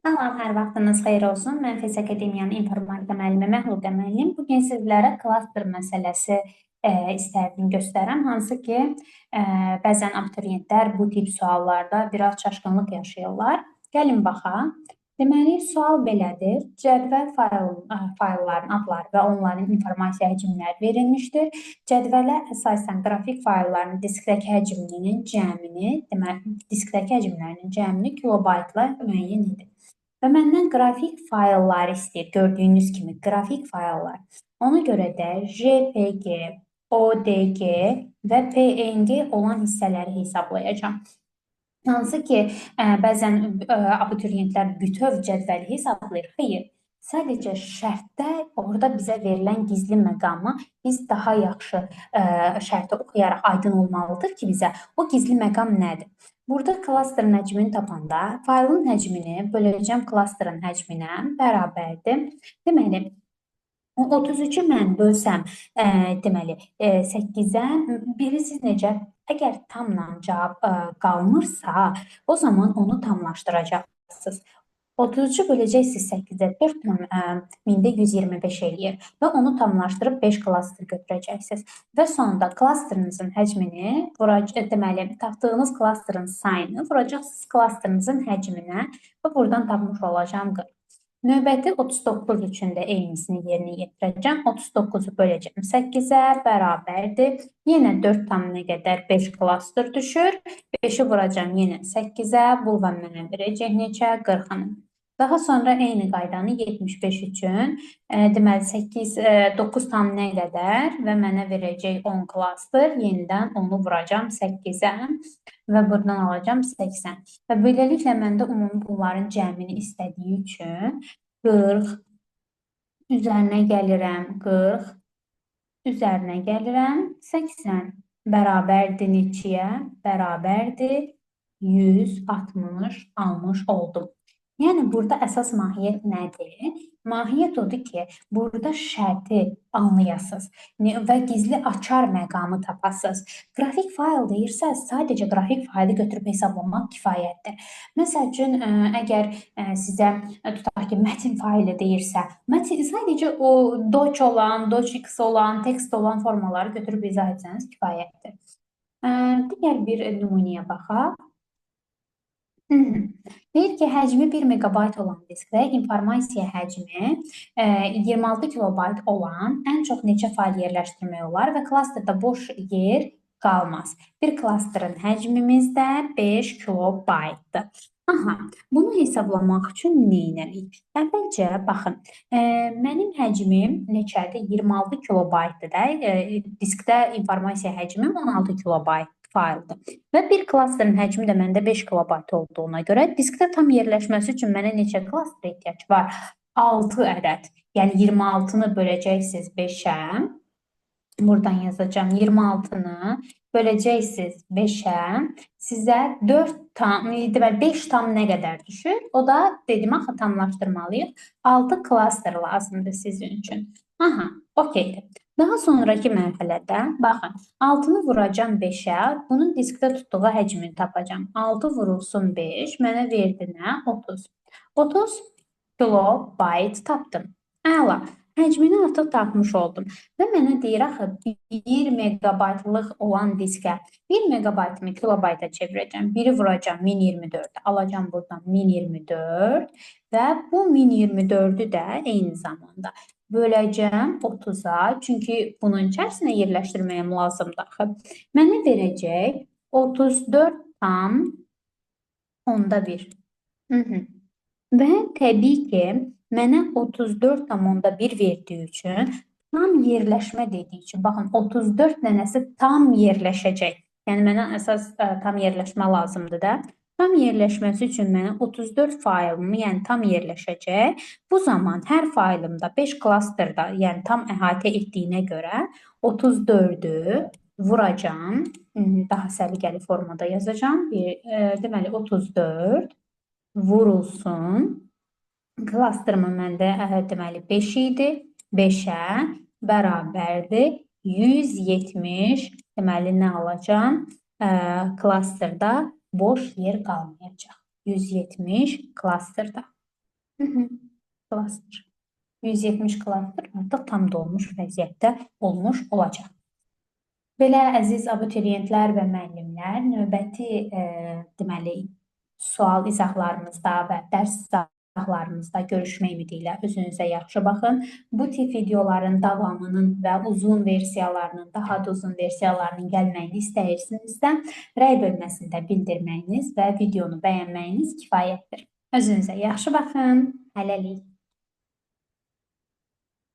Salam, hər vaxtınız xeyir olsun. Mən Fez Akademiyanın informatika müəllimi Məhluqə müəllim. Bugün sizlərə klaster məsələsi istərdim göstərəm. Hansı ki, bəzən abituriyentlər bu tip suallarda biraz çaşqınlıq yaşayırlar. Gəlin baxaq. Deməli, sual belədir. Cədvəl faylların adları və onların informasiya həcmləri verilmişdir. Cədvələ əsasən qrafik fayllarının diskdəki həcminin cəmini, deməli, diskdəki həcmlərinin cəmini kilobaytla müəyyən edir. Və məndən qrafik faylları istəyir. Gördüyünüz kimi qrafik fayllar. Ona görə də JPG, ODG və PNG olan hissələri hesablayacağam. Hansı ki, bəzən abituriyentlər bütöv cədvəli hesablayır. Xeyr, sadəcə şərtdə orada bizə verilən gizli məqamı biz daha yaxşı şərti oxuyaraq aydın olmalıdır ki, bizə o gizli məqam nədir? Burada klasterin həcmini tapanda faylın həcmini böləcəm klasterin həcminə bərabərdir. Deməli, 33-ü mən bölsəm, deməli, 8-ə, bilirsiniz necə? Əgər tamla cavab qalmırsa, o zaman onu tamlaşdıracaqsınız. 33-ü böləcəksiniz 8-ə, 4 mində 125 eləyir və onu tamlaşdırıb 5 klaster götürəcəksiniz. Və sonda klasterinizin həcmini, deməli, tapdığınız klasterin sayını vuracaqsınız klasterinizin həcminə və buradan tapmış olacağam 40. Növbəti 39 üçün də eynisini yerinə yetirəcəm. 39-u böləcəm 8-ə bərabərdir. Yenə 4 tam nə qədər 5 klaster düşür. 5-i vuracam yenə 8-ə. Bu və mənə verəcək neçə? 40-ını. Daha sonra eyni qaydanı 75 üçün, deməli 8, 9 tam nə qədər və mənə verəcək 10 klaster. Yenidən onu vuracam 8-ə və buradan alacağam 80. Və beləliklə məndə ümumi bunların cəmini istədiyi üçün 40 üzərinə gəlirəm 40 üzərinə gəlirəm 80 bərabərdir neçəyə? Bərabərdir 160 almış oldum. Yəni burada əsas mahiyyət nədir? Mahiyyət odur ki, burada şərti anlayasınız və gizli açar məqamı tapasınız. Qrafik fayl deyirsə, sadəcə qrafik faylı götürüb hesablamaq kifayətdir. Məsəl üçün, əgər sizə tutaq ki, mətn faylı deyirsə, mətn sadəcə o doc olan, docx olan, tekst olan formaları götürüb izah etsəniz kifayətdir. Digər bir nümunəyə baxaq. Deyir ki, həcmi 1 meqabayt olan diskdə informasiya həcmi 26 kilobayt olan ən çox neçə fayl yerləşdirmək olar və klasterdə boş yer qalmaz. Bir klasterin həcmimiz də 5 kilobaytdır. Aha, bunu hesablamaq üçün nə etməliyik? Əvvəlcə baxın, mənim həcmim neçədir? 26 kilobaytdır da. Diskdə informasiya həcmim 16 kilobayt fayldır. Və bir klasterin həcmi də məndə 5 kilobayt olduğuna görə diskdə tam yerləşməsi üçün mənə neçə klaster ehtiyac var? 6 ədəd. Yəni 26-nı böləcəksiniz 5-ə. Buradan yazacağam 26-nı böləcəksiniz 5-ə. Sizə 4 tam, deməli 5 tam nə qədər düşür? O da dedim axı tamlaşdırmalıyıq. 6 klaster lazımdır sizin üçün. Aha, okeydir. Daha sonraki mərhələdə, baxın, 6-nı vuracam 5-ə, bunun diskdə tutduğu həcmini tapacağam. 6 vurulsun 5, mənə verdi nə? 30. 30 kilobayt tapdım. Əla, həcmini artıq tapmış oldum. Və mənə deyir axı, 1 meqabaytlıq olan diskə 1 meqabaytımı kilobayta çevirəcəm. 1-i vuracam 1024-ə, alacam buradan 1024 və bu 1024-ü də eyni zamanda böləcəm 30-a, çünki bunun içərisinə yerləşdirməyim lazımdır axı. Mənə verəcək 34 tam onda 1. Və təbii ki, mənə 34 tam onda 1 verdiyi üçün tam yerləşmə dediyi üçün, baxın, 34 dənəsi tam yerləşəcək. Yəni, mənə əsas tam yerləşmə lazımdır da. Tam yerləşməsi üçün mənə 34 faylımı, yəni tam yerləşəcək. Bu zaman hər faylımda 5 klasterda, yəni tam əhatə etdiyinə görə 34-ü vuracağam. Daha səliqəli formada yazacağam. Deməli, 34 vurulsun. Klasterımın məndə deməli 5 idi. 5-ə bərabərdir. 170, deməli nə alacağam? Klasterda boş yer qalmayacaq. 170 klasterda. Klaster. 170 klaster artıq tam dolmuş vəziyyətdə olmuş olacaq. Belə əziz abituriyentlər və müəllimlər, növbəti deməli sual izahlarımızda və dərs izahlarımızda görüşmək ümidi ilə özünüzə yaxşı baxın. Bu tip videoların davamının və uzun versiyalarının, daha da uzun versiyalarının gəlməyini istəyirsinizsə, rəy bölməsində bildirməyiniz və videonu bəyənməyiniz kifayətdir. Özünüzə yaxşı baxın. Hələlik.